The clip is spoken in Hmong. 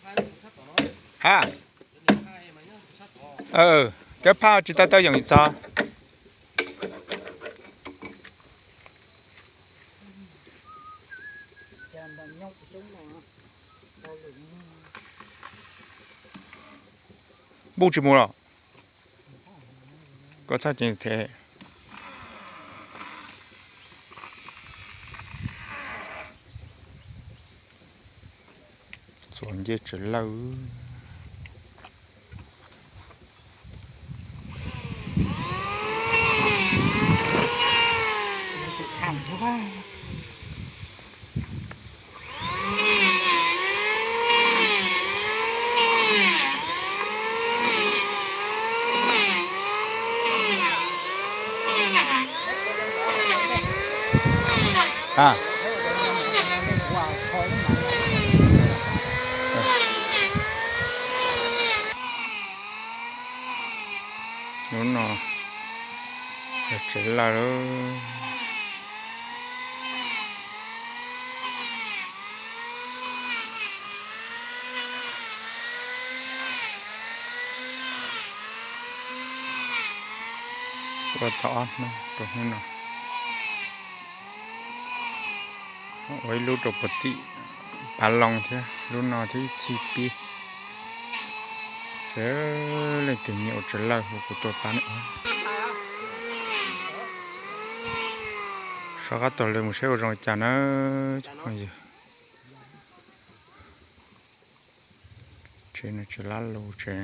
Ha, cov phaj tsis tau tau yoom txog. Npuj tsis mus los? Koj txhob ceev them. Txuas ncej tsaws lawj. Lub no tsaws lawj lawm. Ua tau ob hnub rau hnub no. Ua ib lub rau puag tim Pav Loo thiab, lub no thiab ib txhij pib. Sawv leej twg nyiam ua tsaws lawj hu kuv tuaj pab nej. Soj qab taug lw mus saib ua zoo li cas na cov phooj ywg. Tsev no tsev lab lus tsev.